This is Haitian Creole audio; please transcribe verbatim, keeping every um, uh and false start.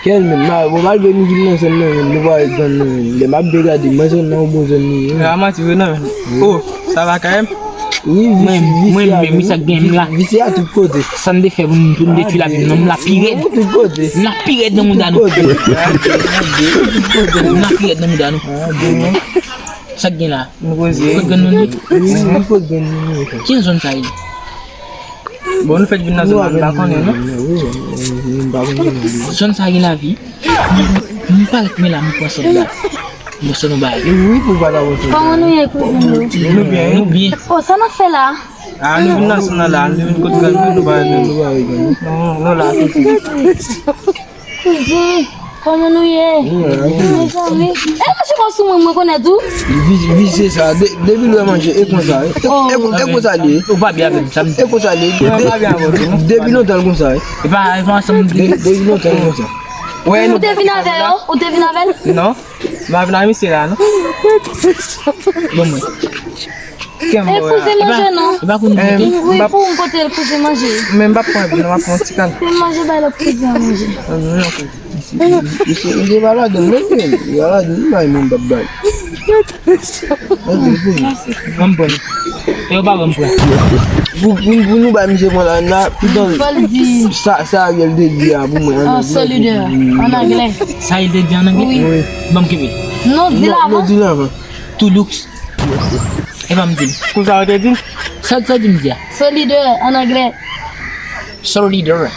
Kèl menm, ma, bon, malgre nou vin nan zòn nan menm, nou pa wè gang nan menm. Lè m ap byen gade, mwen zòn nan yon bon zòn li ye. A, manti vre non, menm. Oh, sa va kayèm? Wi, mwen, mwen menm, wi, sa k gen m la. Visye a tout kote. Sa n te fè pou n, pou n detwi lavi m nan, m la pi rèd. Tout kote. M la pi rèd nan mouda nou. Tout kote. M la pi rèd nan mouda nou. Sa k gen la? Nou koze. Kot gang nou ye? Wi, wi, kot gang nou ye. Ki zòn sa ye? Bon, nou fèk vin nan zòn nan, nou pa konnen, non? Wi, wi, wi, nou pa konnen. Zòn sa gen lavi. M parèt mwen la, m pran sòlda. M pran sòlda, m bay. Wi, pou pa ta pran sòlda. Kòman nou ye, kouzen yo? Nou byen, nou byen. Oh, sa n ap fè la? Ah, nou vin nan zòn nan la, nou vin kot gang nou, nou pa, nou pa wè gang. Non, nou la, tout. Kouzen, kòman nou ye? Mezanmi. E, mwen chita sou mwen, mwen konnen tou. Visye sa, depi lè manje, e konsa, e, e konsa li ye. Ou pa byen avè m, sa m di. E konsa li ye. Depi lontan l konsa, e. E pa, e pa ansanm. Depi lontan l konsa. Ou te vin avè yo? Ou te vin avè l? Non. M pa vin avè misye la, non. Bon, mwen. E kouzen manje non. E pa pou nou pote. Wi, pou m pote l kouzen manje. Men m p ap pran non, m ap pran ti kal. Pou manje bay lòt kouzen an manje. Misye, misye pa ladan menm, li pa ladan, li bay menm p ap bay. Ban m pran. E yo pa ban m pran. Pou, pou, pou nou bay misye pran la, la, pitan sa, sa Ariel te di a pou mwen. Ah, solidaire, an anglè. Sa Ariel te di an anglè? Wi. Ban m kenbe. Non, di l avan. Non, di l avan. Two looks. E pa m di l. Kou sa yo te di l? Sa, sa di m di a? Solidaire, an anglè. Solidaire.